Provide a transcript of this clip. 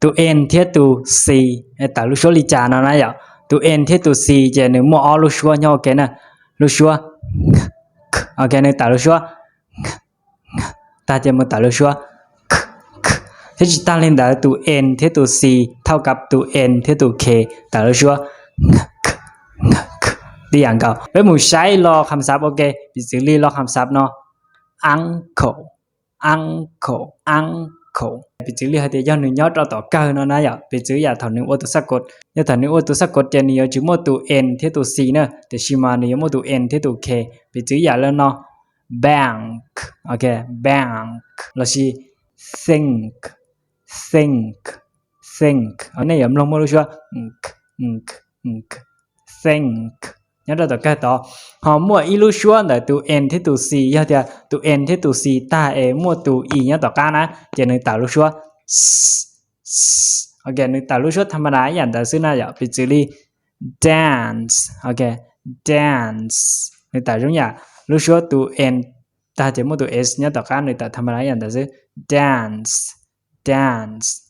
Tus N thiab tus C tawm lub suab li cas no na yom. Tus N thiab tus C ces nws muaj ob lub suab nyob ua ke na. Lub suab, ok, nws tawm lub suab, tag ces mus tawm lub suab, thiab tsis tag li ntawd tus N thiab tus C thauj kab tus N thiab tus K tawm lub suab tib yam nkaus. Peb mus saib lo kham xav ua ke, piv txwv li lo kham xav no, uncle, uncle, uncle. Piv txwv li hais tias yog nws nyob rau tom kawg no na yom, piv txwv yam thaum nws ua tus xab kod, yog thaum nws ua tus xab kod ces nws yuav tsis muaj tus N thiab tus C na, tiam sis mas nws yuav muaj tus N thiab tus K. Piv txwv yam li no, bank, ok, bank, lossis think, think, think. Nej yuav mloog muaj lub suab, think, nyob rau tom kawg tod. Ho muaj ib lub suab ntawm tus N thiab tus C, yog tias tus N thiab tus C tag es muaj tus I nyob tom qab na, ces nws tawm lub suab, ok, nws tawm lub suab tha ma da ib yam ntawd xwb na yom. Piv txwv li dance, ok, dance, nws tawm zoo yam lub suab tus N tag ces muaj tus S nyob tom qab, nws tawm tha ma da ib yam ntawd xwb, dance, dance.